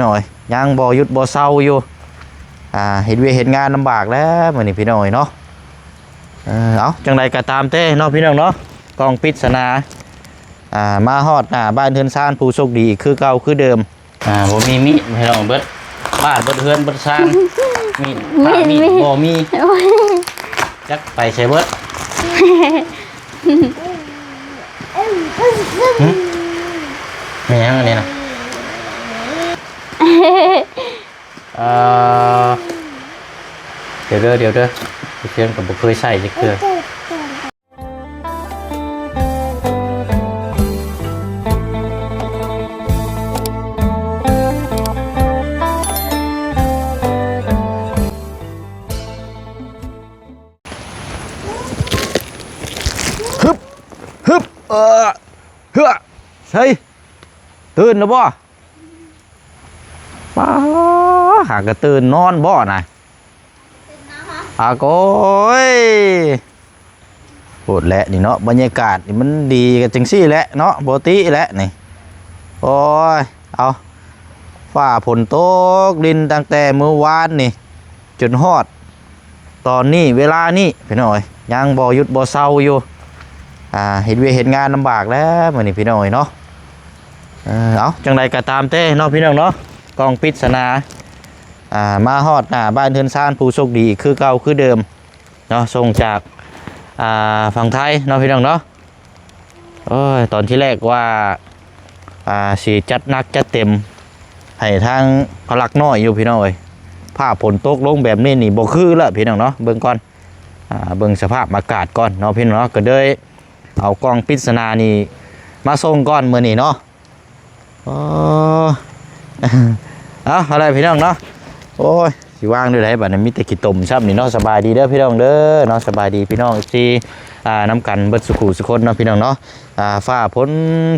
ນ້ອງເອີຍ ຍັງບໍ່ຢຸດບໍ່ເຊົາຢູ່ ອ່າ ເຮັດວຽກເຮັດງານລຳບາກແລ້ວມື້ນີ້ພີ່ນ້ອງເອີຍເນາະ. ເອີ ເອົາ ຈັ່ງໃດກໍຕາມແຕ່ເນາະພີ່ນ້ອງເນາະ ກ້ອງປິດສະໜາ ອ່າ ມາຮອດໜ້າບ້ານເຮືອນຊານຜູ້ໂຊກດີຄືເກົ່າຄືເດີມ. ອ່າ ບໍ່ມີມີດ ພີ່ນ້ອງ ເບິດບ້ານເບິດເຮືອນເບິດຊານ ມີດ ມີດ ມີດ ມີດບໍ່ມີ ຈັກໄປໃສເບິດ. ຫຶ? ແມ່ນຫຍັງອັນນີ້ນະ? ເອີ ດຽວເດີ ດຽວເດີ ເຊຍງກໍບໍ່ເຄີຍໃຊ້ຈັກເທື່ອ. ຮຶບ ຮຶບ ເອີ ເຮືອ ໃສ່ ຕື່ນແລ້ວບໍ່? ປ້າ ຫາກະຕື່ນນອນບໍ່ນະ? ອາໂກຍ ໂພດແຫຼະນີ້ເນາະ ບັນຍາກາດນີ້ມັນດີກັນຈັ່ງຊີ້ແຫຼະເນາະ ປົກກະຕິແຫຼະນີ້. ໂອ້ຍ ເອົາ ຟ້າຝົນຕົກລິນຕັ້ງແຕ່ມື້ວານນີ້ ຈົນຮອດຕອນນີ້ ເວລານີ້ພີ່ນ້ອງເອີຍ ຍັງບໍ່ຢຸດບໍ່ເຊົາຢູ່ ອ່າ ເຮັດວຽກເຮັດງານລຳບາກແລ້ວມື້ນີ້ພີ່ນ້ອງເອີຍເນາະ. ເອີ ເອົາ ຈັ່ງໃດກໍຕາມແຕ່ເນາະພີ່ນ້ອງເນາະ ກ້ອງປິດສະໜາ ອ່າ ມາຮອດໜ້າບ້ານເຮືອນຊານຜູ້ໂຊກດີຄືເກົ່າຄືເດີມເນາະ ສົ່ງຈາກ ອ່າ ຝັ່ງໄທເນາະພີ່ນ້ອງເນາະ. ໂອ້ຍ ຕອນທີແລກວ່າ ອ່າ ຊິຈັດໜັກຈັດເຕັມໃຫ້ທາງພະລັກນ້ອຍຢູ່ພີ່ນ້ອງເອີຍ ຟ້າຝົນຕົກລົງແບບນີ້ນີ້ບໍ່ຄືລະພີ່ນ້ອງເນາະ ເບິ່ງກ່ອນ ອ່າ ເບິ່ງສະພາບອາກາດກ່ອນເນາະພີ່ນ້ອງເນາະ ກໍເລີຍເອົາກ້ອງປິດສະໜານີ້ມາສົ່ງກ່ອນມື້ນີ້ເນາະ. ອໍ ເອົາ ເອົາລະພີ່ນ້ອງເນາະ ໂອ້ຍ ຊິວາງແນວໃດບັດນີ້ ມີແຕ່ຂີ້ຕົມຊ້ຳນີ້ເນາະ. ສະບາຍດີເດີພີ່ນ້ອງເດີເນາະ ສະບາຍດີພີ່ນ້ອງເອັຟຊີ ອ່າ ນຳກັນເບິດສູ່ຄູ່ສູ່ຄົນເນາະພີ່ນ້ອງເນາະ. ອ່າ ຟ້າຝົນ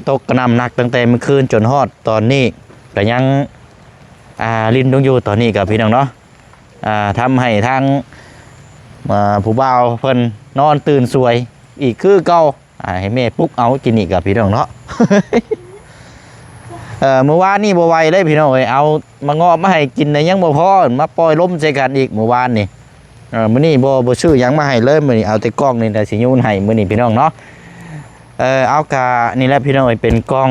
ຕົກກະໜ່ຳໜັກຕັ້ງແຕ່ມື້ຄືນຈົນຮອດຕອນນີ້ ກະຍັງ ອ່າ ລິນລົງຢູ່ຕອນນີ້ກະພີ່ນ້ອງເນາະ. ອ່າ ທຳໃຫ້ທາງ ອ່າ ຜູ້ບ່າວເພິ່ນນອນຕື່ນສວຍອີກຄືເກົ່າ. ອ່າ ໃຫ້ແມ່ປຸກເອົາກິນອີກກະພີ່ນ້ອງເນາະ. ເອີ ມື້ວານນີ້ບໍ່ໄຫວເລີຍພີ່ນ້ອງເອີຍ ເອົາມາເງາະມາໃຫ້ກິນນະຍັງບໍ່ພໍ ມາປ່ອຍລົມໃສ່ກັນອີກມື້ວານນີ້. ເອີ ມື້ນີ້ບໍ່ ບໍ່ຊື້ຫຍັງມາໃຫ້ເລີຍ ມື້ນີ້ເອົາແຕ່ກ້ອງນີ້ແຫຼະຊິໂຍນໃຫ້ມື້ນີ້ພີ່ນ້ອງເນາະ. ເອີ ເອົາ ກະນີ້ແຫຼະພີ່ນ້ອງເອີຍ ເປັນກ່ອງ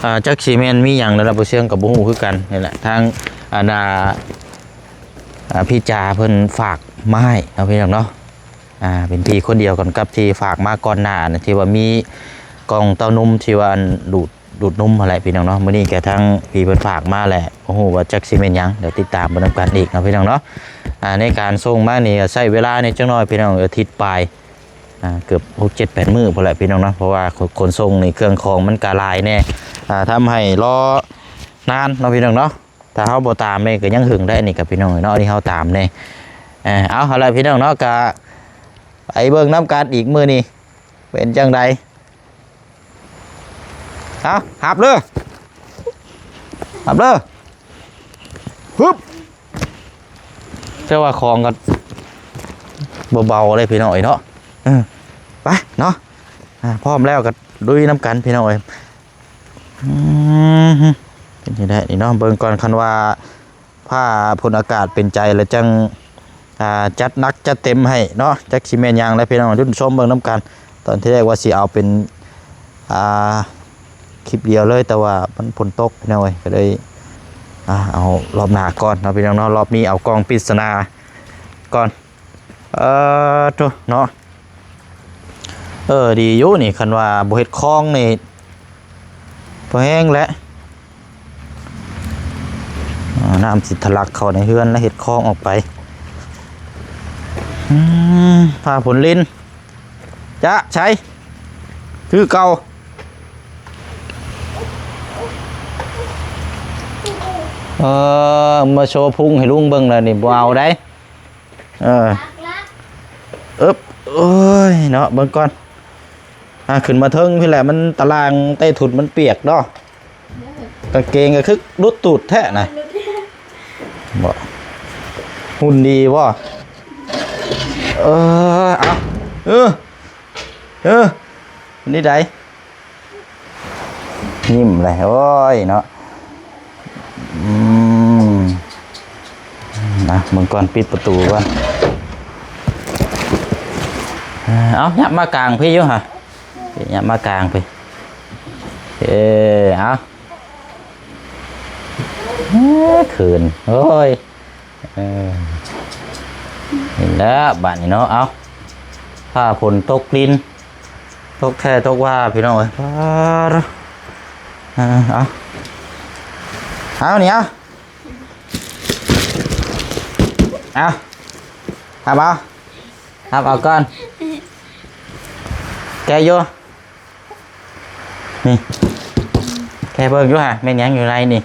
ອ່າ ຈັກຊິແມ່ນມີຫຍັງແລ້ວລະ ບໍ່ເຊື່ອງກໍບໍ່ຮູ້ຄືກັນ. ນີ້ແຫຼະ ທາງ ອັນ ອ່າ ອ່າ ພີ່ຈາເພິ່ນຝາກມາໃຫ້ເນາະພີ່ນ້ອງເນາະ. ອ່າ ເປັນພີ່ຄົນດຽວກັນກັບທີ່ຝາກມາກ່ອນໜ້ານະ ທີ່ວ່າມີກ່ອງເຕົ້ານົມ ທີ່ວ່າ ອັນ ດູດ ດູດນົມຫັ້ນແຫຼະພີ່ນ້ອງເນາະ. ມື້ນີ້ກະທາງພີ່ເພິ່ນຝາກມາແຫຼະ ບໍ່ຮູ້ວ່າຈັກຊິແມ່ນຫຍັງ ດຽວຕິດຕາມເບິ່ງນຳກັນອີກເນາະພີ່ນ້ອງເນາະ. ອ່າ ໃນການສົ່ງມານີ້ກະໃຊ້ເວລາແດ່ຈັກໜ້ອຍພີ່ນ້ອງ ອາທິດປາຍ ອ່າ ເກືອບຫົກເຈັດແປດມື້ພຸ້ນແຫຼະພີ່ນ້ອງເນາະ ເພາະວ່າຂົນ ຂົນສົ່ງນີ້ເຄື່ອງຂອງມັນກະຫຼາຍແດ່ ອ່າ ທຳໃຫ້ລໍນານເນາະພີ່ນ້ອງເນາະ. ຖ້າເຮົາບໍ່ຕາມນີ້ກະຍັງຫຶງໄດ໋ ອັນນີ້ກະພີ່ນ້ອງເນາະ ອັນນີ້ເຮົາຕາມແດ່. ເອີ ເອົາ ເອົາລະພີ່ນ້ອງເນາະ ກະໄປເບິ່ງນຳກັນອີກມື້ນີ້ເປັນຈັ່ງໃດ. ເອົາ ຮັບເລີ ຮັບເລີ ຮຶບ ແຕ່ວ່າຂອງກໍບໍ່ເບົາເລີຍພີ່ນ້ອງເອີຍເນາະ. ເອີ ໄປເນາະ ອ່າ ພ້ອມແລ້ວກໍລຸຍນຳກັນພີ່ນ້ອງເອີຍ. ອືມ ເປັນຈັ່ງໃດນີ້ເນາະ ເບິ່ງກ່ອນ ຄັນວ່າ ຟ້າຝົນອາກາດເປັນໃຈແລ້ວຈັ່ງ ອ່າ ຈັດໜັກຈັດເຕັມໃຫ້ເນາະ. ຈັກຊິແມ່ນຫຍັງແຫຼະພີ່ນ້ອງ ລຸ້ນຊົມເບິ່ງນຳກັນ. ຕອນທີແລກວ່າຊິເອົາເປັນ ອ່າ ຄລິບດຽວເລີຍ ແຕ່ວ່າມັນຝົນຕົກພີ່ນ້ອງເອີຍ ກໍເລີຍ ອ່າ ເອົາລອບໜ້າກ່ອນເນາະພີ່ນ້ອງເນາະ. ລອບນີ້ເອົາກ້ອງປິດສະໜາກ່ອນ. ເອີ ໂທ້ເນາະ ເອີ ດີຢູ່ນີ້ ຄັນວ່າບໍ່ເຮັດຄອງນີ້ພໍແຮງແຫຼະ. ອ່າ ນ້ຳຊິທະລັກເຂົ້າໃນເຮືອນ ແລະ ເຮັດຄອງອອກໄປ. ອືມ ຟ້າຝົນລິນ ຈະໃສ ຄືເກົ່າ. ເອີ ມາໂຊພຸງໃຫ້ລຸງເບິ່ງແລ້ວນີ້ ບໍ່ເອົາໄດ໋. ເອີ ອຶບ ໂອ້ຍເນາະ ເບິ່ງກ່ອນ. ອ່າ ຂຶ້ນມາເທິງພີ້ແຫຼະ ມັນຕາລ່າງໃຕ້ທຸດມັນປຽກເນາະ. ກາງເກງກໍຄືຫຼຸດຕູດແທ້ນະ. ບໍ່ ຫຸ່ນດີບໍ່? ເອີ ເອົາ ເອີ ເອີ ນີ້ໃດ ຍິ້ມແຫຼະ ໂອ້ຍເນາະ. ເບິ່ງກ່ອນ ປິດປະຕູກ່ອນ. ເອີ ເອົາ ຫຍັບມາກາງພີ້ຢູ່ຫະ ຫຍັບມາກາງພີ້. ເອີ ເອົາ ເອີ ຄືນ ໂອ້ຍ ເອີ ນີ້ແຫຼະບາດນີ້ເນາະ. ເອົາ ຟ້າຝົນຕົກລິນ ຕົກແທ້ຕົກວ່າ ພີ່ນ້ອງເອີຍ. ປາດ ເອີ ເອົາ ເອົາ ນີ້ ເອົາ ເອົາ ຮັບເອົາ ຮັບເອົາກ່ອນ ແກະຢູ່ ນີ້ ແກະເບິ່ງຢູ່ຫະ ແມ່ນຫຍັງຢູ່ໃນນີ້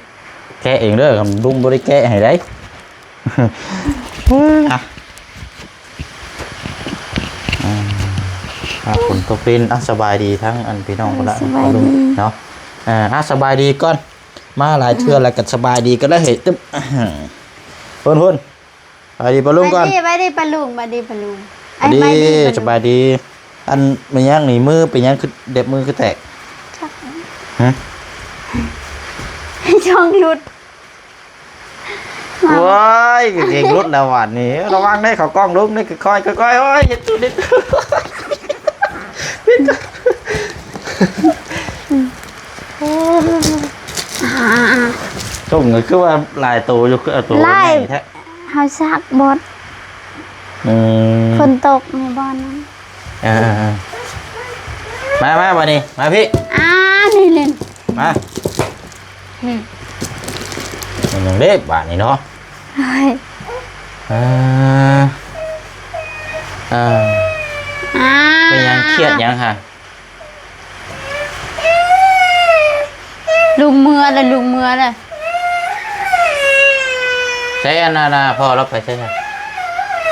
ແກະເອງເດີ ລຸງບໍ່ໄດ້ແກະໃຫ້ໃດ໋. ອ່ະ ອ່າ ອ່າ ຝົນຕົກລິນ. ອ່ະ ສະບາຍດີທັງອັນພີ່ນ້ອງພຸ້ນລະ ເອີ ສະບາຍດີ ພໍ່ລຸງເນາະ. ອ່າ ອ່ະ ສະບາຍດີກ່ອນ ມາຫຼາຍເທື່ອແລ້ວກໍສະບາຍດີກໍໄດ້ເຮີ້ຍ. ພຸ້ນ ພຸ້ນ ສະບາຍດີປ້າລຸງກ່ອນ ສະບາຍດີປ້າລຸງ ສະບາຍດີປ້າລຸງ ສະບາຍດີ ສະບາຍດີ. ອັນແມ່ນຫຍັງນີ້ ມືເປັນຫຍັງຄືເດັບ ມືຄືແຕກ? ຮະ? ຊ່ອງຫຼຸດ. ໂອ້ຍ ກາງເກງຫຼຸດແລ້ວບາດນີ້ ລະວັງເດີ ເຂົ້າກ້ອງລຸງເດີ ຄ່ອຍໆ ຄ່ອຍໆ ໂອ້ຍ ເຮັດຈຸດນິດ ຜິດ ອາ ໂອ້ ສົ່ງກໍຄືວ່າຫຼາຍໂຕຢູ່ ຄືເອົາໂຕໃຫຍ່ແທ້. ເຮົາຊັກບົດ ອືມ ຝົນຕົກໃນບ່ອນນັ້ນ. ເອີໆໆ ມາໆ ບາດນີ້ ມາພີ້ ອ່າ ນີ້ເລີຍ ມາ ອືມ ມັນຍັງເລັກບາດນີ້ເນາະ. ໂອ້ຍ ເອີ ເອີ ອ່າ ເປັນຫຍັງ ຄຽດຫຍັງຫະ? ລຸງເມືອລະ ລຸງເມືອລະ. ໃສອັນນັ້ນນະ ພໍ່ລາວໄປໃສນະ?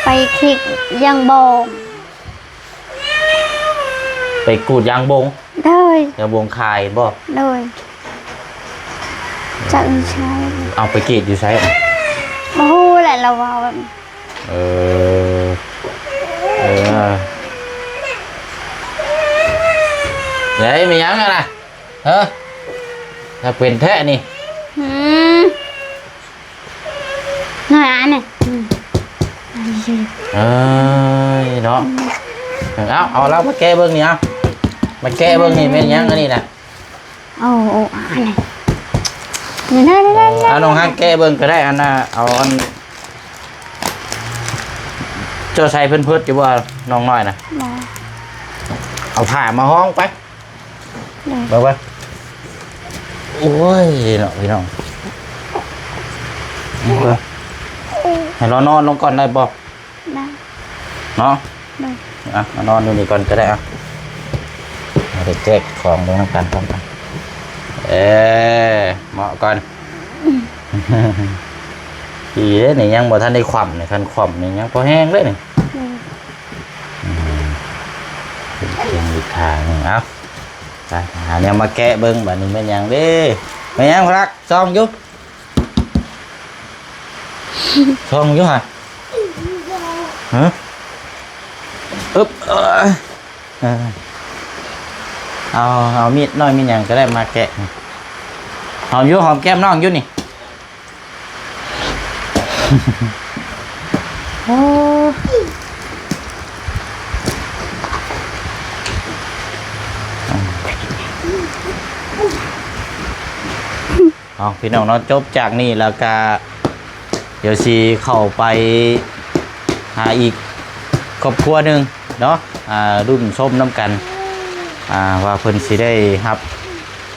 ໄປເກັບຢາງບົງ ໄປກຣີດຢາງບົງ. ໂດຍ ຢາງບົງຂາຍບໍ່? ໂດຍ ຈາກຢູ່ໃສ? ເອົາໄປກຣີດຢູ່ໃສ? ບໍ່ຮູ້ແຫຼະ ລາວເວົ້າແບບ ເອີ ເອີ ເອີ ມີຫຍັງຫັ້ນນະ? ເອີ ຖ້າເປັນແທ້ນີ້ ອືມ ໜ້ອຍອັນນີ້ ອືມ ເອີຍເນາະ. ເອົາ ເອົາລາວມາແກະເບິ່ງນີ້ ເອົາ ມາແກະເບິ່ງນີ້ ແມ່ນຫຍັງອັນນີ້ນະ? ໂອ້ ໂອ້ ອັນນີ້ ນີ້ ນີ້ ນີ້ ເອີ ນີ້ ເອົາ ນ້ອງຮັກແກະເບິ່ງກໍໄດ້. ອັນນ່າ ເອົາອັນ ເຈົ້າໃສ່ແພມເພີດຢູ່ບໍ່ ນ້ອງນ້ອຍນະ? ບໍ່ ເອົາຜ້າມາຫ້ອງໄປ ໂດຍ ເບິ່ງໄປ. ໂອ້ຍເນາະ ພີ່ນ້ອງ ເບິ່ງ ໃຫ້ລາວນອນລົງກ່ອນໄດ້ບໍ່? ໄດ້ ເນາະ ໄດ້ ອ່ະ ມານອນຢູ່ນີ້ກ່ອນກໍໄດ້. ອ່ະ ເຮົາໄປແຈກຂອງເບິ່ງນຳກັນພ້ອມກັນ. ເອີ ເໝາະກ່ອນ ດີເດ້ນີ້ ຍັງບໍ່ທັນໄດ້ຂວ້ຳນີ້ ຄັນຂວ້ຳນີ້ຍັງພໍແຮງເດ້ນີ້. ອືມ ອືມ ເປັນອີກທາງໜຶ່ງ. ເອົາ ໄປຫາແນວມາແກະເບິ່ງ ບາດນີ້ແມ່ນຫຍັງເດ້? ແມ່ນຫຍັງພະລັກ? ສ່ອງຢູ່ ສ່ອງຢູ່ຫະ? ຮະ? ອຶບ ເອີ ເອີ ເອົາ ເອົາມີດນ້ອຍມີດຫຍັງກໍໄດ້ມາແກະ. ຫອມຢູ່ ຫອມແກ້ມນ້ອງຢູ່ນີ້. ໂອ້ ເອົາ ພີ່ນ້ອງເນາະ ຈົບຈາກນີ້ແລ້ວກະ ດຽວຊິເຂົ້າໄປຫາອີກຄອບຄົວໜຶ່ງເນາະ ອ່າ ລຸ້ນຊົມນຳກັນ ອ່າ ວ່າເພິ່ນຊິໄດ້ຮັບ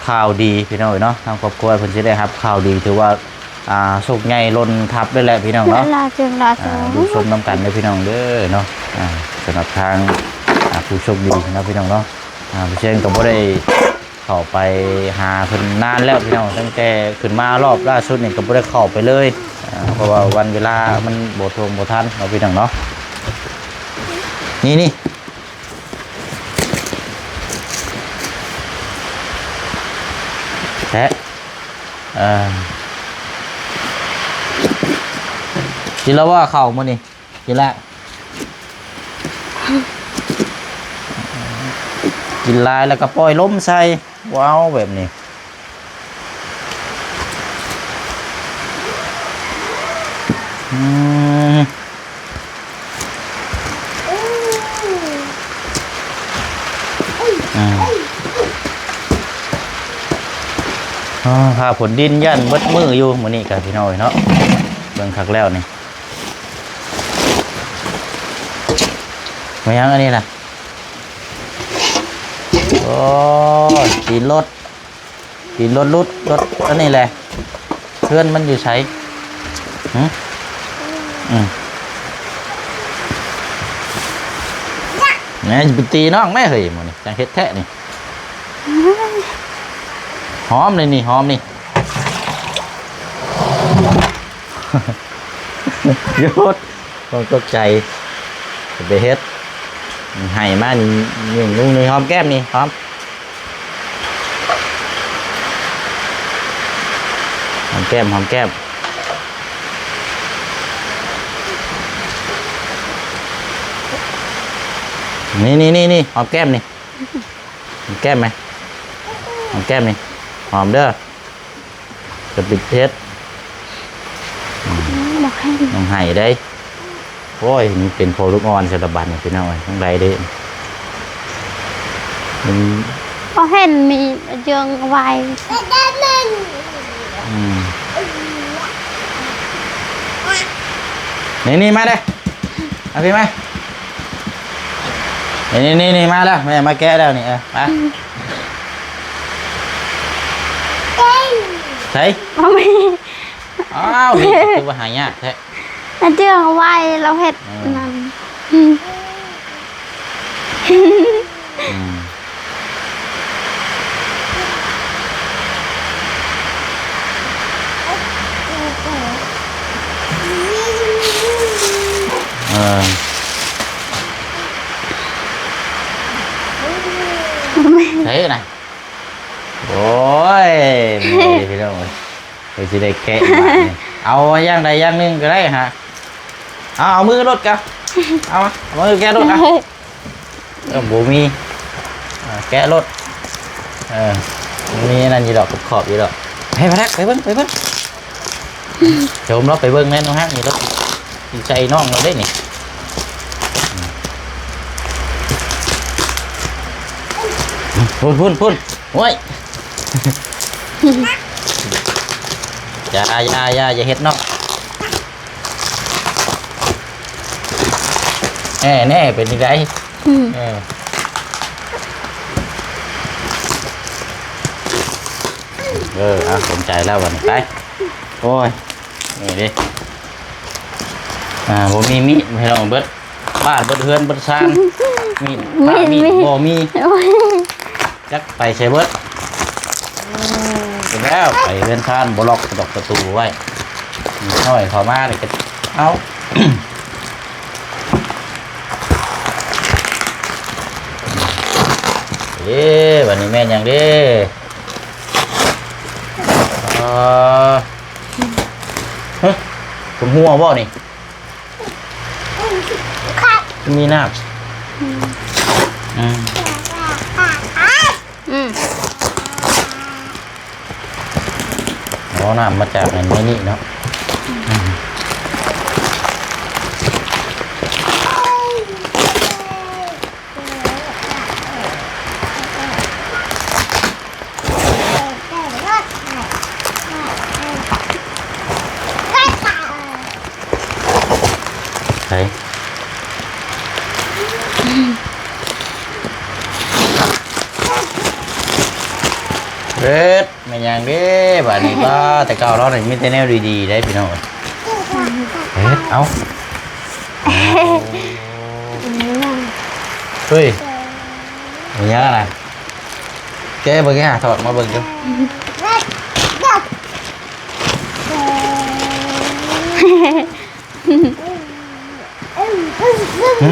ຂ່າວດີ ພີ່ນ້ອງເອີຍເນາະ. ທາງຄອບຄົວເພິ່ນຊິໄດ້ຮັບຂ່າວດີ ຖືວ່າ ອ່າ ໂຊກໃຫຍ່ຫຼົ່ນທັບເລີຍແຫຼະ ພີ່ນ້ອງເນາະ. ລຸ້ນຊົມນຳກັນເດີ ພີ່ນ້ອງເດີເນາະ. ອ່າ ສຳລັບທາງ ອ່າ ຜູ້ໂຊກດີເນາະ ພີ່ນ້ອງເນາະ. ອ່າ ຜູ້ເຊງກໍບໍ່ໄດ້ ເຂົ້າໄປຫາເພິ່ນນານແລ້ວ ພີ່ນ້ອງ ຕັ້ງແຕ່ຂຶ້ນມາລອບລ່າສຸດນີ້ກໍບໍ່ໄດ້ເຂົ້າໄປເລີຍ ອ່າ ເພາະວ່າວັນເວລາມັນບໍ່ທົ່ວງບໍ່ທັນເນາະ ພີ່ນ້ອງເນາະ. ນີ້ ນີ້ ແທະ ເອີ ກິນແລ້ວບໍ່ເຂົ້າມື້ນີ້? ກິນແລ້ວ ກິນຫຼາຍແລ້ວກໍປ່ອຍລົມໃສ່ ບໍ່ເອົາແບບນີ້ ອືມ. ຟ້າຝົນດິນຢ້ານເບິດມື້ຢູ່ມື້ນີ້ກະພີ່ນ້ອງເອີຍເນາະ. ເບິ່ງຄັກແລ້ວນີ້ ແມ່ນຫຍັງອັນນີ້ນະ? ໂອ້ຍ ຕີນລົດ ຕີນລົດຫຼຸດ ລົດອັນນີ້ແຫຼະ. ເຮືອນມັນຢູ່ໃສ? ຫຶ? ອືມ ແໝ່ ຢ່າໄປຕີນ້ອງແມ່ເຮີ້ຍ ມື້ນີ້ຈັ່ງເຮັດແທ້ນີ້. ຫອມນີ້ ນີ້ ຫອມນີ້. ຢຸດ ຕ້ອງຕົກໃຈ ຢ່າໄປເຮັດ ໃຫ້ມານີ້ ນີ້ ນີ້ ຫອມແກ້ມນີ້ ຫອມ ຫອມແກ້ມ ຫອມແກ້ມ ນີ້ ນີ້ ນີ້ ນີ້ ຫອມແກ້ມນີ້. ຫອມແກ້ມໄໝ? ຫອມແກ້ມນີ້ ຫອມເດີ ຈະປິດເຮັດ ອືມ ບໍ່ໃຫ້ ຕ້ອງໃຫ້ເດ້. ໂອ້ຍ ມັນເປັນພໍ່ລູກອ່ອນຊະລະບັດນີ້ພີ່ນ້ອງເອີຍ ຈັ່ງໃດເດ້. ມັນ ບໍ່ເຫັນມີເລື່ອງໄວ ອືມ ນີ້ ນີ້ ມາເດ້ ມາພີ່ມາ. ນີ້ ນີ້ ນີ້ ມາແລ້ວ ແມ່ມາແກະແລ້ວນີ້ ເອີ ມາ ໃສ? ບໍ່ມີ. ອ້າວ ນີ້ຄືວ່າຫາຍາກແທ້ ອັນເລື່ອງໄວລາວເຮັດ ເອີ ນັ້ນ ອືມ ອືມ ເອີ ໃສນະ? ໂອ້ຍ ເມື່ອຍເດ້ພີ່ນ້ອງເອີຍ ເພິ່ນຊິໄດ້ແກະບາດນີ້ ເອົາຢ່າງໃດຢ່າງໜຶ່ງກໍໄດ້ຫະ ເອົາ ເອົາມືໂລດກະ ເອົາມາ ເອົາມືແກະໂລດກະ. ເອີ ບໍ່ມີ ອ່າ ແກະໂລດ ເອີ ມີອັນນັ້ນຢູ່ດອກ ຂອບຢູ່ດອກ ໃຫ້ມາແທກ ໄປເບິ່ງ ໄປເບິ່ງ ໂຈມລອບໄປເບິ່ງແມ່ນນ້ອງຮັກນີ້ ລາວຊິໃສ່ນ້ອງລາວເດ້ນີ້ ພຸ້ນ ພຸ້ນ ພຸ້ນ ໂອ້ຍ ຢ່າ ຢ່າ ຢ່າ ຢ່າເຮັດນ້ອງ ແນ່ ແນ່ ເປັນຈັ່ງໃດ? ອືມ ເອີ ເອີ ເອົາ ສົນໃຈແລ້ວບັດນີ້ ໄປ ໂອ້ຍ ນີ້ເດ້ ອ່າ ບໍ່ມີມີດ ພີ່ນ້ອງ ເບິດບ້ານ ເບິດເຮືອນ ເບິດຊານ ມີດ ມີດ ມີດ ມີດ ບໍ່ມີ ໂອ້ຍ ຈັກໄປໃສເບິດ ໄປແລ້ວ ໄປເຮືອນຊານ ບໍ່ລັອກດອກປະຕູໄວ້ ເດັກນ້ອຍເຂົ້າມານີ້ກໍເອົາ ເອີ ບັດນີ້ແມ່ນຫຍັງເດ້? ເອີ ຮະ ເປັນຫົວບໍ່ນີ້? ມີນ້ຳ ອືມ ອືມ ອືມ ອໍ ນ້ຳມາຈາກອັນນີ້ເນາະ ອືມ ໃສ ເຮັດແມ່ນຫຍັງເດ້ບາດນີ້? ປ້າ ແຕ່ເກົ່າເຮົານີ້ມີແຕ່ແນວດີໆໄດ໋ພີ່ນ້ອງ ເຮັດ ເອົ້າ ເຮີ້ຍ ແມ່ນຫຍັງນະ? ແກະເບິ່ງຫາ ຖອດມາເບິ່ງດູ ຫຶ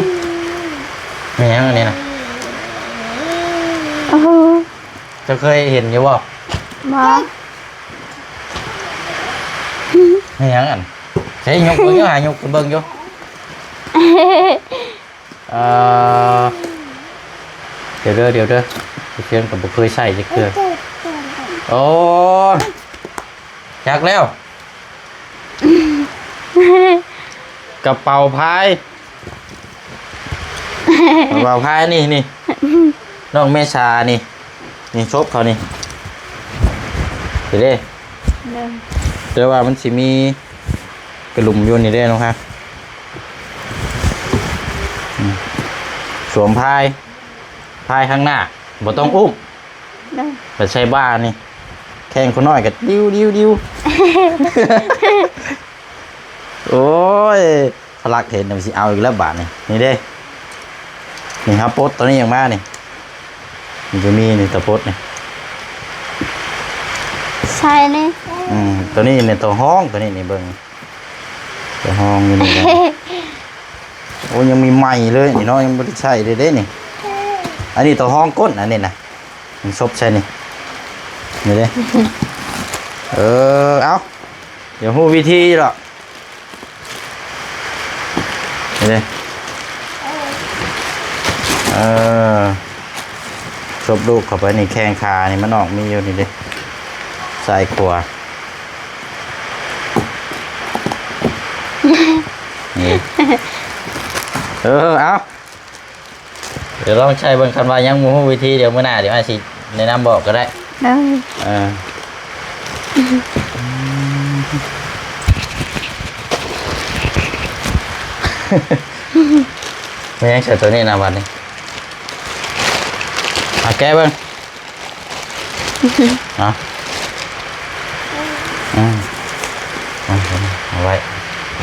ແມ່ນຫຍັງອັນນີ້ນະ? ໂອ້ໂຫ ເຈົ້າເຄີຍເຫັນຢູ່ບໍ່? ບໍ່ ແມ່ນຫຍັງອັນ? ໃຊ້ຍົກເບິ່ງຢູ່ ຫາຍົກຂຶ້ນເບິ່ງຢູ່ ເອີ ດຽວເດີ ດຽວເດີ ເຊຍນກໍບໍ່ເຄີຍໃຊ້ຈັກເທື່ອ ໂອ້ ຈັກແລ້ວ ກະເປົາພາຍ ກະເປົາພາຍ ນີ້ ນີ້ ນ້ອງເມສາ ນີ້ ນີ້ ສົບເຂົານີ້ ເດ້ ໂດຍ ແຕ່ວ່າມັນຊິມີກະດຸມຢູ່ນີ້ເດ້ນ້ອງຮັກ ອືມ ສວມພາຍ ພາຍຂ້າງໜ້າ ບໍ່ຕ້ອງອຸ້ມ ໂດຍ ໄປໃສ່ບ່ານີ້ ແຂ້ງຜູ້ນ້ອຍກໍດິວໆໆ ໂອ້ຍ ພະລັກເຫັນ ມັນຊິເອົາອີກແລ້ວບາດນີ້ ນີ້ເດ້ ນີ້ເຮົາປົດຕົວນີ້ອອກມານີ້ ມັນຈະມີນີ້ ຕົວປົດນີ້ ໃສ່ນີ້ ອືມ ຕົວນີ້ນີ້ ຕົວຮອງ ຕົວນີ້ນີ້ເບິ່ງ ຕົວຮອງຢູ່ນີ້ນະ ໂອ້ ຍັງມີໃໝ່ເລີຍນີ້ເນາະ ຍັງບໍ່ໄດ້ໃຊ້ເລີຍເດ້ນີ້ ອັນນີ້ຕົວຮອງກົ້ນ ອັນນີ້ນະ ມັນສົບໃສ່ນີ້ ນີ້ເດ້ ເອີ ເອົາ ດຽວຮູ້ວິທີດອກ ນີ້ເດ້ ເອີ ສົບລູກເຂົ້າໄປນີ້ ແຂ້ງຂານີ້ມັນອອກມີຢູ່ນີ້ເດ້ ຊ້າຍຂວາ ນີ້ ເອີ ເອົາ ດຽວລອງໃຊ້ເບິ່ງ ຄັນວ່າຍັງບໍ່ຮູ້ວິທີ ດຽວມື້ໜ້າ ດຽວອ້າຍຊິແນະນຳບອກກໍໄດ້ ໂດຍ ເອີ ແມ່ນຫຍັງໃສ່ຕົວນີ້ນະບັດນີ້ ມາແກະເບິ່ງ ເອົາ ອືມ ເອົາ ເອົາໄວ້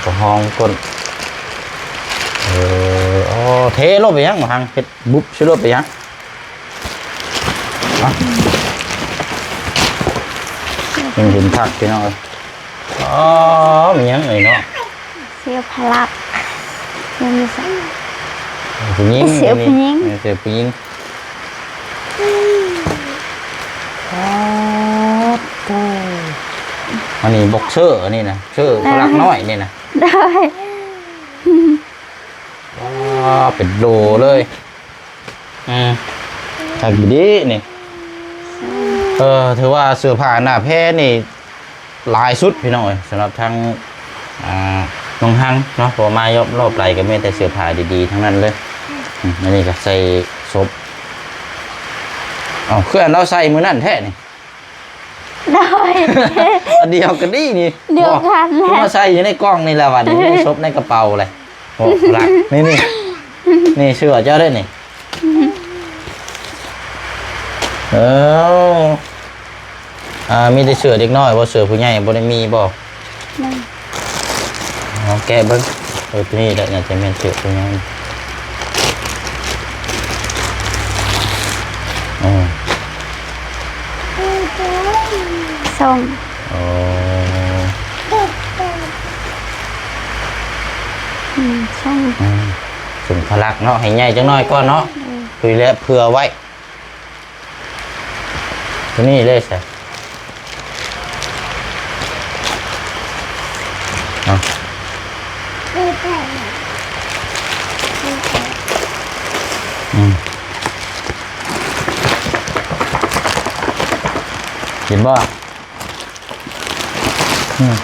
ກໍຮອງກົ້ນ ເອີ ໂອ້ ເທໂລດໄປຫຍັງ ມາຫັງເຮັດບຸບຊິໂລດໄປຫຍັງ ເອົາ ຍັງເຫັນຄັກພີ່ນ້ອງເອີຍ ອໍ ມີຫຍັງເອີຍເນາະ ເສື້ອພະລັກ ຍັງມີສັກ ຜູ້ຍິງ ເສື້ອຜູ້ຍິງ ເອີ ເສື້ອຜູ້ຍິງ ປາດໂທ້ ອັນນີ້ບັອກເຊີ ອັນນີ້ນະ ເຊີພະລັກນ້ອຍນີ້ນະ ໂດຍ ວ້າ ເປັນໂຫຼເລີຍ ອືມ ຄັກດີນີ້ ເອີ ຖືວ່າເສື້ອຜ້າໜ້າແພນີ້ຫຼາຍສຸດພີ່ນ້ອງເອີຍ ສຳລັບທາງ ອ່າ ນ້ອງຮັງເນາະ ເພາະວ່າມາຮອບໃດກໍມີແຕ່ເສື້ອຜ້າດີໆທັງນັ້ນເລີຍ ອືມ ອັນນີ້ກໍໃສ່ສົບ ເອົ້າ ຄືອັນລາວໃສ່ມື້ນັ້ນແທ້ນີ້ ໂດຍ ອັນດຽວກັນນີ້ນີ້ ດຽວກັນແຫຼະ ມາໃສ່ຢູ່ໃນກ່ອງນີ້ແຫຼະ ບັດນີ້ໃນສົບໃນກະເປົາແຫຼະ ໂອ້ ລັກ ນີ້ ນີ້ ນີ້ເສື້ອເຈົ້າເດ້ນີ້ ເອີ ອ່າ ມີແຕ່ເສື້ອເດັກນ້ອຍບໍ່ ເສື້ອຜູ້ໃຫຍ່ບໍ່ໄດ້ມີບໍ່? ຍັງ ເອົາແກະເບິ່ງ ເອີ ຕົວນີ້ແຫຼະ ໜ້າຈະແມ່ນເສື້ອຜູ້ໃຫຍ່ ອືມ ສົ່ງ ອໍ ອືມ ສົ່ງ ອືມ ສົ່ງພະລັກເນາະ ໃຫ້ໃຫຍ່ຈັກໜ້ອຍກ່ອນເນາະ ອືມ ຄືແລະເຜື່ອໄວ້ ຕົວນີ້ເລີຍຊະ ເອົາ ອືມ ເຫັນບໍ່? ອືມ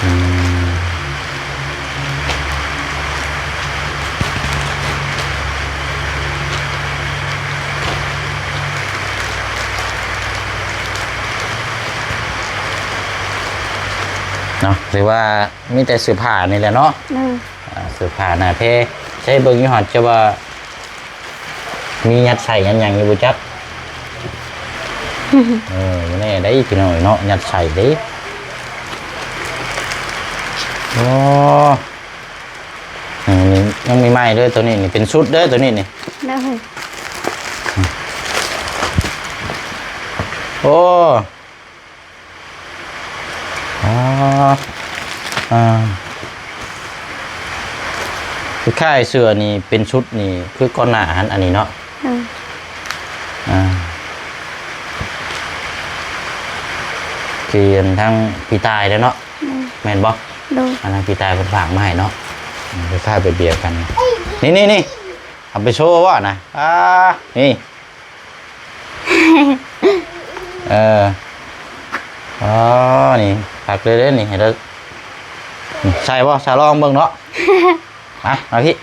ອືມ ເນາະ ຖືວ່າມີແຕ່ເສື້ອຜ້ານີ້ແຫຼະເນາະ ເອີ ອ່າ ເສື້ອຜ້າໜ້າແພ ໃຊ້ເບິ່ງຢູ່ຫັ້ນ ຈະວ່າ ມີຍັດໄສ້ຍັດຫຍັງຢູ່ບໍ່ຈັກ ເອີ ບໍ່ແນ່ໄດ໋ພີ່ນ້ອງເອີຍເນາະ ຍັດໄສ້ເດ້ ໂອ້ ອືມ ຍັງມີໃໝ່ເດີ ຕົວນີ້ນີ້ເປັນຊຸດເດີ ຕົວນີ້ນີ້ ໂດຍ ໂອ້ ອໍ ອ່າ ຄືຄ້າຍເສື້ອນີ້ເປັນຊຸດນີ້ ຄືກ່ອນໜ້າຫັ້ນ ອັນນີ້ເນາະ ເອີ ອ່າ ທີ່ທາງພີ່ຕາຍເດ້ເນາະ ໂດຍ ແມ່ນບໍ່? ໂດຍ ອັນນັ້ນພີ່ຕາຍເພິ່ນຝາກມາໃຫ້ເນາະ ອືມ ຄ້າຍໆແບບດຽວກັນ ນີ້ໆໆ ເອົາໄປໂຊບໍ່ນະ ອ່າ ນີ້ ເອີ ອໍ ນີ້ຄັກເລີຍເດ້ນີ້ ໃຫ້ລາວ ໃສ່ບໍ່? ສາລອງເບິ່ງເນາະ ມາ ມາພີ່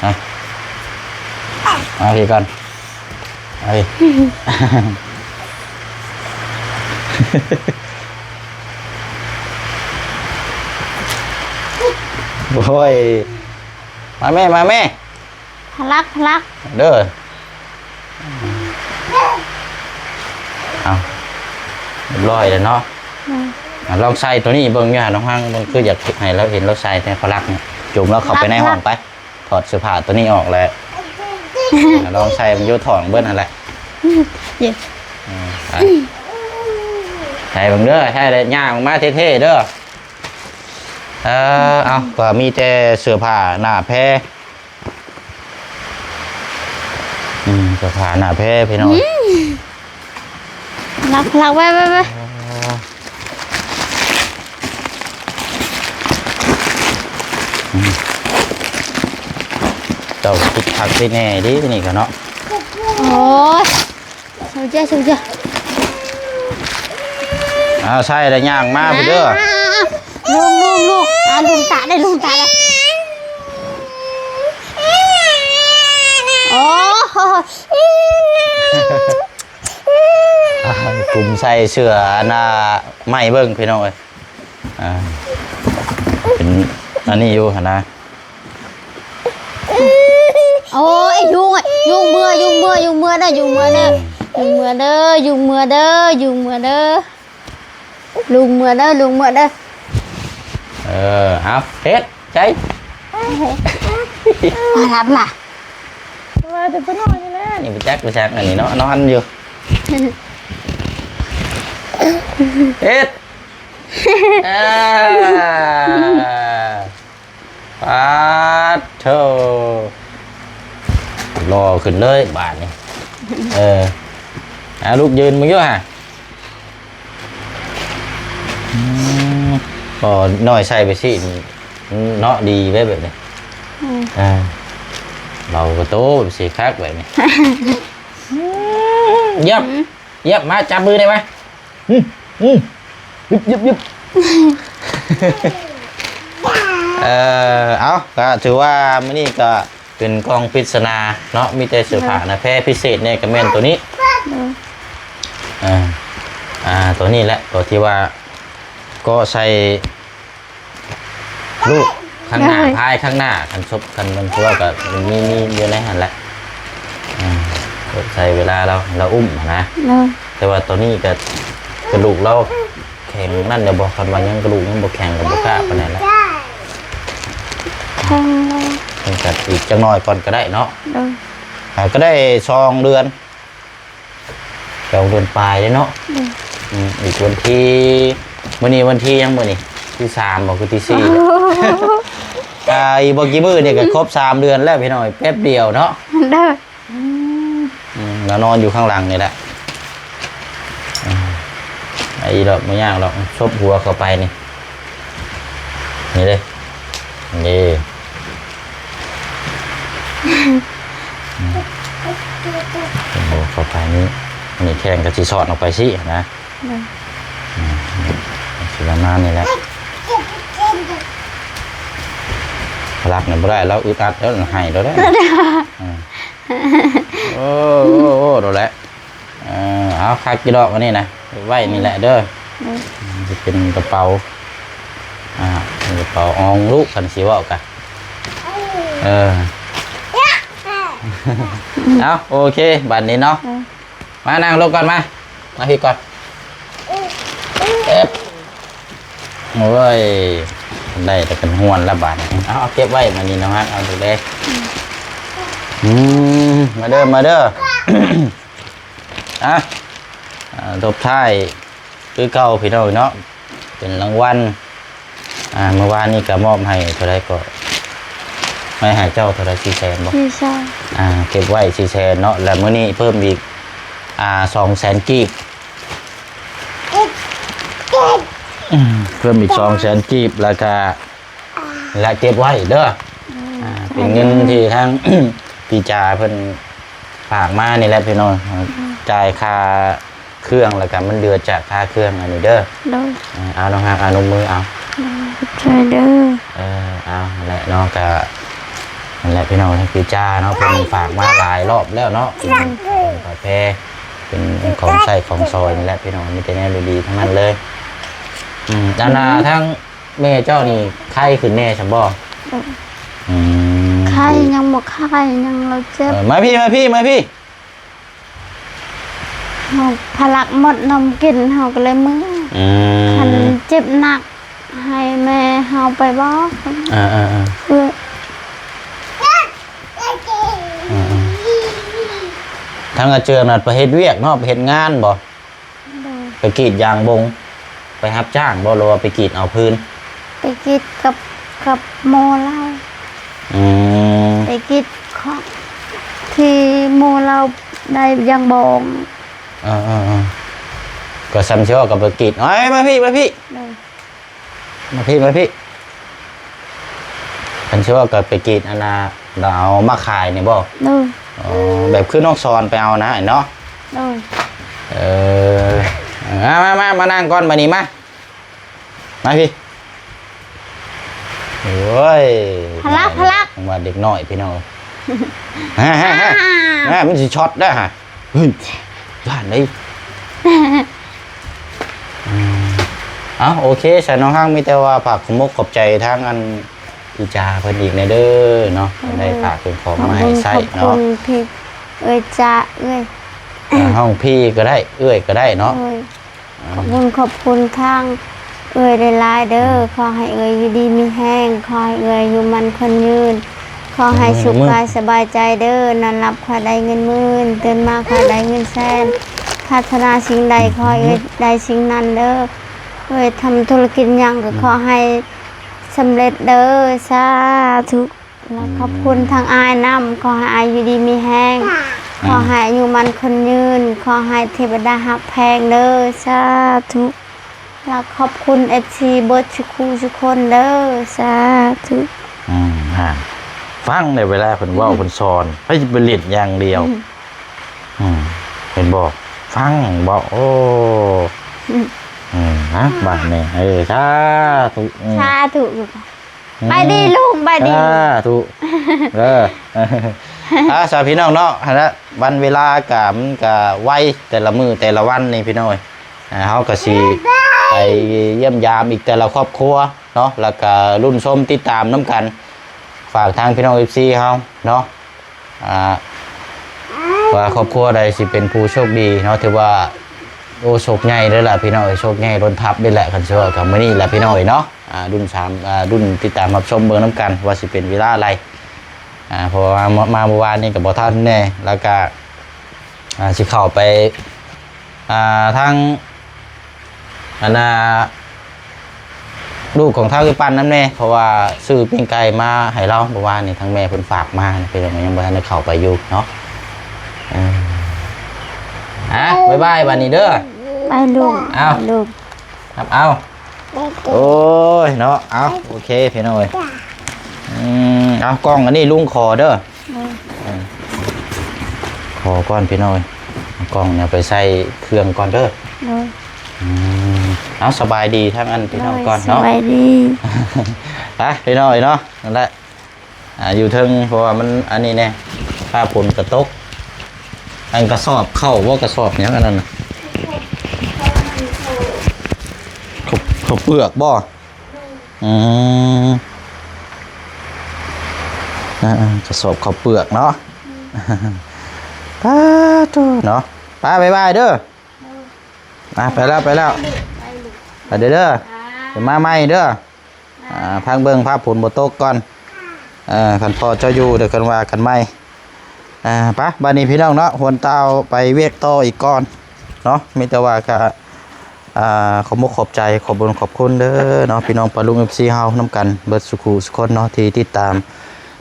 ມາ ມາພີ້ກ່ອນ ເອີຍ ໂອ້ຍ ມາແມ່ ມາແມ່ ພະລັກ ພະລັກ ເດີ ເອົາ ຮຽບຮ້ອຍແລ້ວເນາະ ອືມ ອາ ລອງໃສ່ໂຕນີ້ເບິ່ງຢູ່ຫັ້ນ ນ້ອງຮັງ ເບິ່ງ ຄືຢາກໃຫ້ລາວເຫັນລາວໃສ່ແຕ່ພະລັກນີ້ ຈຸ່ມລາວເຂົ້າໄປໃນຫ້ອງໄປ ຖອດເສື້ອຜ້າໂຕນີ້ອອກແລ້ວ ອາ ລອງໃສ່ເບິ່ງຢູ່ ຖອດເບິ່ງຫັ້ນແຫຼະ ເອີ ໄປ ໃສ່ເບິ່ງເດີ ໃສ່ແລ້ວຍ່າງອອກມາເທ່ໆເດີ ເອີ ເອົາ ກໍມີແຕ່ເສື້ອຜ້າໜ້າແພ ອືມ ສະພາໜ້າແພ້ພີ່ນ້ອງ ອືມ ລັກ ລັກ ໄວ້ ໄວ້ ໄວ້ ອໍ ອືມ ເຈົ້າຄິດຄັກຄິດແນ່ເດ້ນີ້ກໍເນາະ ໂອ້ຍ ເຊົາເຈົ້າ ເຊົາເຈົ້າ ເອົາ ໃສ່ແລ້ວຍ່າງມາພຸ້ນເດີ ອ່າ ລຸງ ລຸງ ລຸງ ອ່າ ລຸງຕາໄດ້ ລຸງຕາໄດ້ ໂອ້ໂຫ ກຸມໃສ່ເສື້ອອັນນ່າໃໝ່ເບິ່ງພີ່ນ້ອງເອີຍ ອ່າ ເປັນອັນນີ້ຢູ່ຫັ້ນນະ ໂອ້ຍ ຍຸງ ຍຸງເມືອ ຍຸງເມືອ ຍຸງເມືອເດີ ຍຸງເມືອເດີ ອືມ ຍຸງເມືອເດີ ຍຸງເມືອເດີ ຍຸງເມືອເດີ ລຸງເມືອເດີ ລຸງເມືອເດີ ເອີ ເອົາ ເຮັດ ໃສ່ ມາລັບລະ ວ່າແຕ່ໄປນອນນີ້ແຫຼະ ນີ້ໄປຈັກໄປຊັກອັນນີ້ເນາະ ນອນຢູ່ ເຮັດ ອ່າ ປາດໂທ້ ຫຼໍ່ຂຶ້ນເລີຍບາດນີ້ ເອີ ອາ ລຸກຢືນເບິ່ງຢູ່ຫາ ອືມ ກໍນ້ອຍໃສ່ໄປຊີ້ ເນາະ ດີເດ້ແບບນີ້ ອືມ ເອີ ເບົາກະໂຕ ຊິຄັກແບບນີ້ ອືມ ຢຽບ ອືມ ຢຽບ ມາ ຈັບມືໄດ້ມາ ອືມ ອືມ ຫຍິບ ຫຍິບ ຫຍິບ ເອີ ເອົາ ກະຖືວ່າມື້ນີ້ກະເປັນກ່ອງປິດສະໜາເນາະ ມີແຕ່ເສື້ອຜ້າ ໂດຍ ໜ້າແພ້ ພິເສດແນ່ກະແມ່ນໂຕນີ້ ໂດຍ ເອີ ອ່າ ໂຕນີ້ແຫຼະ ໂຕທີ່ວ່າກໍໃສ່ ລູກຂ້າງໜ້າ ພາຍຂ້າງໜ້າ ຄັນສົບ ຄັນມັນຕົວກໍມີ ມີຢູ່ໃນຫັ້ນແຫຼະ ອືມ ໃຊ້ເວລາລາວ ລາວອຸ້ມຫັ້ນນະ ໂດຍ ແຕ່ວ່າຕອນນີ້ກໍກະດູກລາວແຂງນັ້ນແລ້ວບໍ່ ຄັນວ່າຍັງກະດູກຍັງບໍ່ແຂງກໍບໍ່ກ້າປານໃດແຫຼະ ແຂງແລ້ວ ເພິ່ນກໍອີກຈັກໜ້ອຍກ່ອນກໍໄດ້ເນາະ ໂດຍ ອ່າ ກໍໄດ້ສອງເດືອນ ສອງເດືອນປາຍເດ້ເນາະ ອືມ ອືມ ອີກວັນທີ ມື້ນີ້ວັນທີຫຍັງມື້ນີ້ ທີສາມບໍ່ ຄືທີສີ່ ອ່າ ອີກບໍ່ກີ່ມື້ນີ້ກໍຄົບສາມເດືອນແລ້ວພີ່ນ້ອງ ແປັບດຽວເນາະ ໂດຍ ອືມ ອືມ ລາວນອນຢູ່ຂ້າງຫຼັງນີ້ແຫຼະ ອືມ ໄອ້ດອກ ບໍ່ຍາກດອກ ສົບຫົວເຂົ້າໄປນີ້ ນີ້ເດ້ ນີ້ ອືມ ໂອ້ ເຂົ້າໄປນີ້ ນີ້ແຂ້ງກໍຊິສອດອອກໄປຊີ້ນະ ໂດຍ ອືມ ຊິປະມານນີ້ແຫຼະ ລັກນີ້ບໍ່ໄດ້ ລາວອຶດອັດແລ້ວ ໄຫ້ແລ້ວເດ້ ອືມ ໂອ້ ໂອ້ ໂອ້ ໂດນແຫຼະ ເອີ ເອົາ ຄັກຢູ່ດອກອັນນີ້ນະ ໄວ້ນີ້ແຫຼະເດີ ອືມ ຊິເປັນກະເປົາ ອ່າ ເປັນກະເປົາອອງລູກ ຄັນຊິເວົ້າກະ ເອີ ເອົາ ໂອເຄ ບາດນີ້ເນາະ ເອີ ມານັ່ງລົງກ່ອນ ມາ ມາພີ້ກ່ອນ ເອີບ ໂອ້ຍ ໄດ້ແຕ່ກັນຫ້ວນລະບາດນີ້ ເອົາ ເກັບໄວ້ ມານີ້ນ້ອງຮັກ ເອົາດູເດ້ ອືມ ມາເດີ ມາເດີ ອ່ະ ອ່າ ທົບທ້າຍຄືເກົ່າພີ່ນ້ອງເນາະ ເປັນລາງວັນ ອ່າ ມື້ວານນີ້ກໍມອບໃຫ້ເທົ່າໃດກໍ ໃຫ້ ໃຫ້ເຈົ້າເທົ່າໃດ ສີ່ແສນບໍ່? ສີ່ແສນ ອ່າ ເກັບໄວ້ສີ່ແສນເນາະ ແລ້ວມື້ນີ້ເພີ່ມອີກ ອ່າ ສອງແສນກີບ ເພີ່ມອີກສອງແສນກີບ ແລ້ວກະ ແລະເກັບໄວ້ເດີ ອືມ ອ່າ ເປັນເງິນທີ່ທາງ ພີ່ຈາເພິ່ນຝາກມານີ້ແຫຼະພີ່ນ້ອງ ອືມ ຈ່າຍຄ່າເຄື່ອງ ແລ້ວກະມັນເຫຼືອຈາກຄ່າເຄື່ອງອັນນີ້ເດີ ໂດຍ ເອີ ເອົານ້ອງຮັກ ເອົານົມມືເອົາ ໂດຍ ຂອບໃຈເດີ ເອີ ເອົາ ຫັ້ນແຫຼະເນາະ ກະ ນັ້ນແຫຼະພີ່ນ້ອງ ທາງພີ່ຈາເນາະ ເພິ່ນຝາກມາຫຼາຍລອບແລ້ວເນາະ ເປັນຜ້າແພ ເປັນຂອງໃຊ້ຂອງສອຍນີ້ແຫຼະພີ່ນ້ອງ ມີແຕ່ແນວດີໆທັງນັ້ນເລີຍ. ອືມ ອັນນ່າ ອືມ ທາງແມ່ເຈົ້ານີ້ໄຄຂຶ້ນແດ່ຊະບໍ່? ອືມ ອືມ ໄຄ ຍັງບໍ່ໄຄ ຍັງລາວເຈັບ. ເອີ ມາພີ້ ມາພີ້ ມາພີ້. ເຮົາພະລັກໝົດນົມກິນ ເຮົາກໍເລີຍເມືອ. ອືມ ຄັນເຈັບໜັກ ໃຫ້ແມ່ເຮົາໄປບອກ. ເອີໆໆ ເອີ ເອີໆ ທາງອາເຈີນນັ້ນໄປເຮັດວຽກເນາະ ໄປເຮັດງານບໍ່? ໂດຍ ໄປກຣີດຢາງບົງ ໄປຮັບຈ້າງບໍ່ ຫຼືວ່າໄປກຣີດເອົາພື້ນ? ໄປກຣີດກັບ ກັບໝູ່ລາວ. ອືມ ໄປກຣີດຂອງທີ່ໝູ່ລາວໄດ້ຢາງບົງ. ເອີໆໆ ກໍສ່ຳຊິວ່າກໍໄປກຣີດ ເອີຍ ມາພີ້ ມາພີ້. ໂດຍ ມາພີ້ ມາພີ້. ຄັນຊິວ່າກໍໄປກຣີດອັນນ່າ ແລ້ວເອົາມາຂາຍນີ້ບໍ່? ໂດຍ ອໍ ແບບຄືນ້ອງສອນໄປເອົານະເນາະ? ໂດຍ ເອີ ມາ ມາ ມາ ມານັ່ງກ່ອນບາດນີ້ ມາ ມາພີ້. ໂອ້ຍ ພະລັກ ພະລັກ ວ່າເດັກນ້ອຍພີ່ນ້ອງ ແມ່ ແມ່ ແມ່ ມັນຊິຊັອດໄດ໋ຫະ. ເຮີ້ຍ ຢ້ານເດ້. ອືມ ເອົ້າ ໂອເຄ ຊັ້ນນ້ອງຮັກ ມີແຕ່ວ່າຝາກຂອບມົກຂອບໃຈທາງອັນພີ່ຈາເພິ່ນອີກແດ່ເດີເນາະ ເພິ່ນໄດ້ຝາກເຄື່ອງຂອງມາໃຫ້ໃຊ້ເນາະ. ຂອບຄຸນ ຂອບຄຸນພີ່ ເອື້ອຍຈາ ເອື້ອຍ ເອີ ຮ້ອງພີ່ກໍໄດ້ ເອື້ອຍກໍໄດ້ເນາະ. ໂດຍ ຂອບຄຸນ ຂອບຄຸນທາງເອື້ອຍຫຼາຍໆເດີ ຂໍໃຫ້ເອື້ອຍຢູ່ດີມີແຮງ ຂໍໃຫ້ເອື້ອຍຢູ່ໝັ້ນຂວັນຍືນ ຂໍໃຫ້ສຸກກາຍສະບາຍໃຈເດີ. ນອນຫຼັບຂໍໃຫ້ໄດ້ເງິນໝື່ນ ຕື່ນມາຂໍໃຫ້ໄດ້ເງິນແສນ ປາດຖະໜາສິ່ງໃດຂໍໃຫ້ເອື້ອຍໄດ້ສິ່ງນັ້ນເດີ. ເອື້ອຍທຳທຸລະກິດຫຍັງກໍຂໍໃຫ້ສຳເລັດເດີ ສາທຸ. ແລ້ວຂອບຄຸນທາງອ້າຍນຳ ຂໍໃຫ້ອ້າຍຢູ່ດີມີແຮງ ຂໍໃຫ້ອາຍຸໝັ້ນຂວັນຍືນ ຂໍໃຫ້ເທວະດາຮັກແພງເດີ ສາທຸ. ແລ້ວຂອບຄຸນເອັຟຊີເບິດສຸຄູ່ສຸຄົນເດີ ສາທຸ. ອືມ ຫັ້ນ ຟັງໃນເວລາເພິ່ນເວົ້າ ເພິ່ນສອນ ໃຜຊິໄປຫຼິ້ນຢ່າງດຽວ. ອືມ ອືມ ເຫັນບໍ່ ຟັງບໍ່? ໂອ້ ອືມ ອືມ ນະ ບາດນີ້ ເອີ ສາທຸ ອືມ ສາທຸ. ອືມ ໄປດີລຸງ ໄປດີ ສາທຸ ເດີ. ອ່າ ສາພີ່ນ້ອງເນາະ ຫັ້ນລະ ວັນເວລາກະ ມັນກະໄວ ແຕ່ລະມື້ແຕ່ລະວັນນີ້ພີ່ນ້ອງເອີຍ ອ່າ ເຮົາກະຊິໄປຢ້ຽມຢາມອີກແຕ່ລະຄອບຄົວເນາະ ແລ້ວກະລຸ້ນຊົມຕິດຕາມນຳກັນ. ຝາກທາງພີ່ນ້ອງເອັຟຊີເຮົາເນາະ ອ່າ ວ່າຄອບຄົວໃດຊິເປັນຜູ້ໂຊກດີເນາະ ຖືວ່າ ໂອ້ ໂຊກໃຫຍ່ເລີຍລະພີ່ນ້ອງເອີຍ ໂຊກໃຫຍ່ລົ້ນທັບເລີຍລະ. ຄັນຊິເວົ້າກະມື້ນີ້ລະພີ່ນ້ອງເອີຍເນາະ ອ່າ ລຸ້ນສາມ ອ່າ ລຸ້ນຕິດຕາມຮັບຊົມເບິ່ງນຳກັນວ່າຊິເປັນເວລາໃດ ອ່າ ເພາະວ່າມາ ມາມື້ວານນີ້ກະບໍ່ທັນແດ່ ແລ້ວກະ ອ່າ ຊິເຂົ້າໄປ ອ່າ ທາງ ອັນນ່າ ລູກຂອງທ້າວອີປັນນຳແດ່ ເພາະວ່າຊື້ປີ້ງໄກ່ມາໃຫ້ລາວເມື່ອວານນີ້ ທາງແມ່ເພິ່ນຝາກມາ ເພິ່ນຍັງບໍ່ທັນໄດ້ເຂົ້າໄປຢູ່ເນາະ. ເອີ ອ່ະ ບາຍບາຍບາດນີ້ເດີ ບາຍລຸງ ເອົາ ບາຍລຸງ ຮັບເອົາ. ໂອ້ຍເນາະ ເອົາ ໂອເຄພີ່ນ້ອງເອີຍ ອືມ ເອົາ ກ່ອງອັນນີ້ລຸງຂໍເດີ ໂດຍ ເອີ ຂໍກ່ອນພີ່ນ້ອງເອີຍ ເອົາກ່ອງນີ້ໄປໃສ່ເຄື່ອງກ່ອນເດີ ໂດຍ ອືມ ເອົາ ສະບາຍດີທາງອັນພີ່ນ້ອງກ່ອນເນາະ ໂດຍ ສະບາຍດີ ໄປພີ່ນ້ອງເອີຍເນາະ ນັ້ນແຫຼະ ອ່າ ຢູ່ເທິງ ເພາະວ່າມັນອັນນີ້ແດ່ ຟ້າຝົນກະຕົກ ອັນກະສອບເຂົ້າບໍ່ ກະສອບຫຍັງອັນນັ້ນນະ ເຂົ້າ ເຂົ້າເປືອກບໍ່? ອືມ ອ່າໆ ກະສອບເຂົ້າເປືອກເນາະ ປາໂທ້ເນາະ ໄປ ບາຍບາຍເດີ ອ່າ ໄປແລ້ວ ໄປແລ້ວ ໄປເດີ ດຽວມາໃໝ່ເດີ ອ່າ ພັກເບິ່ງຟ້າຝົນບໍ່ຕົກກ່ອນ ເອີ ຄັນພໍ່ເຈົ້າຢູ່ ດຽວຄ່ອຍວ່າກັນໃໝ່. ອ່າ ໄປ ບາດນີ້ພີ່ນ້ອງເນາະ ຫວນຕາວໄປວຽກຕໍ່ອີກກ່ອນເນາະ ມີແຕ່ວ່າກະ ອ່າ ຂອບມຸກຂອບໃຈ ຂອບບຸນຂອບຄຸນເດີເນາະ ພີ່ນ້ອງປ້າລຸງເອັຟຊີເຮົານຳກັນເບິດສຸຄູ່ສຸຄົນເນາະ ທີ່ຕິດຕາມ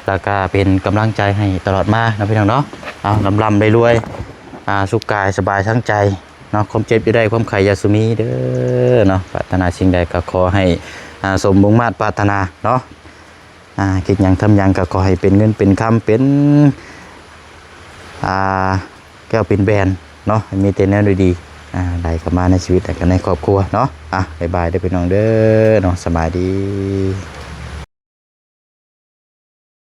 ແລ້ວກະເປັນກຳລັງໃຈໃຫ້ຕະຫຼອດມາເນາະ ພີ່ນ້ອງເນາະ. ເອົາ ລ່ຳໆລວຍໆ ອ່າ ສຸກກາຍສະບາຍທັງໃຈ ເນາະ ຄວາມເຈັບຢ່າໄດ້ ຄວາມໄຂ້ຢ່າສູ່ມີເດີເນາະ. ປາດຖະໜາສິ່ງໃດກໍຂໍໃຫ້ ອ່າ ສົມມຸ່ງມາດປາດຖະໜາເນາະ. ອ່າ ຄິດຫຍັງທຳຫຍັງກໍຂໍໃຫ້ເປັນເງິນເປັນຄຳ ເປັນ ອ່າ ແກ້ວເປັນແຫວນເນາະ ໃຫ້ມີແຕ່ແນວດີໆ ອ່າ ໄຫຼເຂົ້າມາໃນຊີວິດ ແລະ ກໍໃນຄອບຄົວເນາະ. ອ່າ ບາຍບາຍເດີພີ່ນ້ອງເດີເນາະ ສະບາຍດີ.